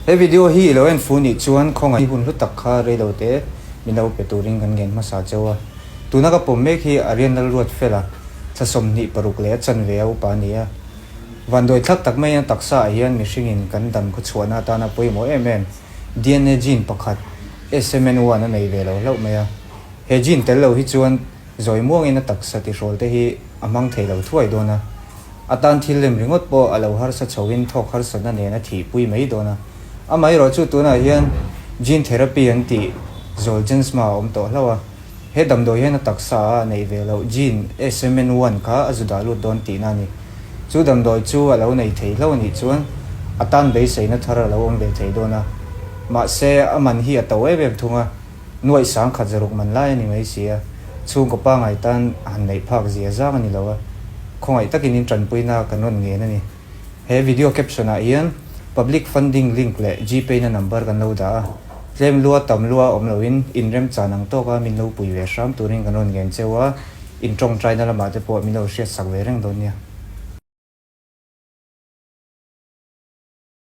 He video hi i lo en fu nih chuan khawngaih hun hlu tak kha reilo te min lo pe turin kan ngen hmasa cheu a. Tuna ka pawm mek hi Aryan Lalruatfela thla 26 leh a chanve a upa a ni a. Vanduai thlak tak maiin a taksa ah hian mihringin kan dam khawchhuahna atana pawimawh em em DNA gene pakhat SMN1 a nei ve lo hlauh mai a. He gene tel lo hi chuan zawi muangin a taksa tihrawl te hi a hmang thei lo thuai dawn a. A tan thil lem ringawt pawh a lo harsa chhoin thawk harsatna nen a thihpui mai dawn a. Amaherawh chu tunah hian gene therapy an tih Zolgensma a awm tawh hlauh a. He damdawi hian a taksa a neih ve loh gene SMN1 kha a zu dah lut dawn tihna a ni. Chu damdawi chu a lo nei thei hlauh a nih chuan a tan beiseina thar a lo awm ve thei dawn a. Mahse a man hi a to em em thung a. Nuaih 10,000 zaruk man lai a ni mai si a, chhungkaw pangai tan han neih phak zia zang a ni lo a, khawngaih takin in tanpuina kan rawn ngen a ni. He video caption ah hian public funding link leh Gpay na number kan lo dah a, tlem lua tam lua awm loin in remchan ang tawka min lo pui ve hram turin kan rawn ngen cheu a, in tawngtaina lamah te pawh min lo hriatsak ve reng dawn nia.